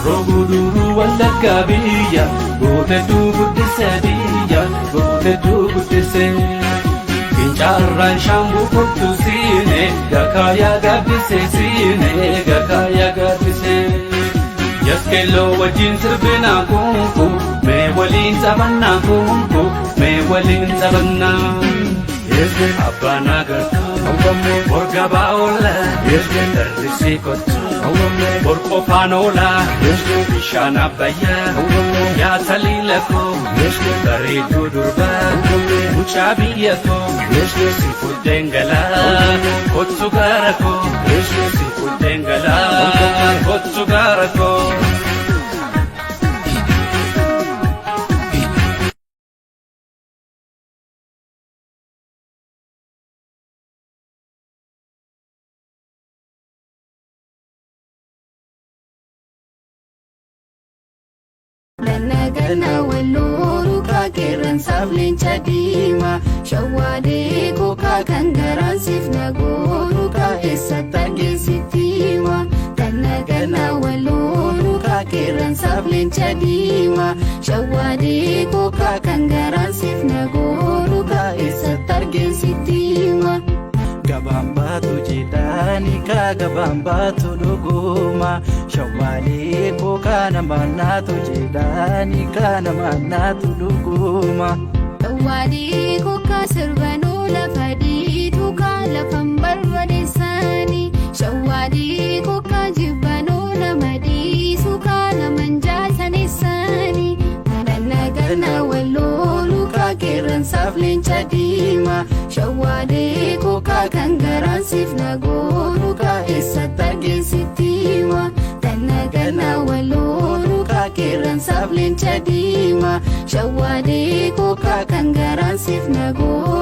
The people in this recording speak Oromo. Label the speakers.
Speaker 1: Horroo Guduruu Wallaggaa biyya gootetu guddise biyya gootetu guddise. Fincaarraan Shaambuu kottu siine gakaayaa gaaddise siine gakaayaa gaaddise. Yaskeelloo wajjin sirbinaa kunku mee waliin taphannaa kunku mee waliin taphannaa. Abbaan agartuu borga oola darrisii kottu bor qofaan oola bishaan Abbayyaa yaa taliila koo bareedduu durbaa mucaa biyya koo si fuddeen galaa kottu gaara koo si fuddeen galaa kottu gaara koo.
Speaker 2: Ganna ganna Walloo rukaa qeerransaaf leenca diimaa, shawwaadee kokaa kan garaan siif nagoo rukaa eessatti argeessitti himaa. Ganna ganna Walloo rukaa qeerransaaf leenca diimaa, shawwaadee kokaa kan garaan siif nagoo rukaa eessatti argeessitti himaa.
Speaker 3: Gabaan baatu jedhaani kaa gabaan baatu dhuguma, shawwaalee kookaa namaan naatu jedhaani kaa namaan naatu dhuguma.
Speaker 2: Shawwaadee kokaa sirbanuu lafa dhiituu kaa lafan barbadeessanii, shawwaadee kokaa jibbanuu nama dhiisuu kaa naman jaasaneessanii. Ganna ganna Walloo lukaa qeerransaaf leenca diimaa, shawwaadee kokaa kan garaan siif nagoo lukaa eessatti argeessitti himaa. Ganna ganna Walloo lukaa qeerransaaf leenca diimaa, shawwaadee kokaa kan garaan siif nagoo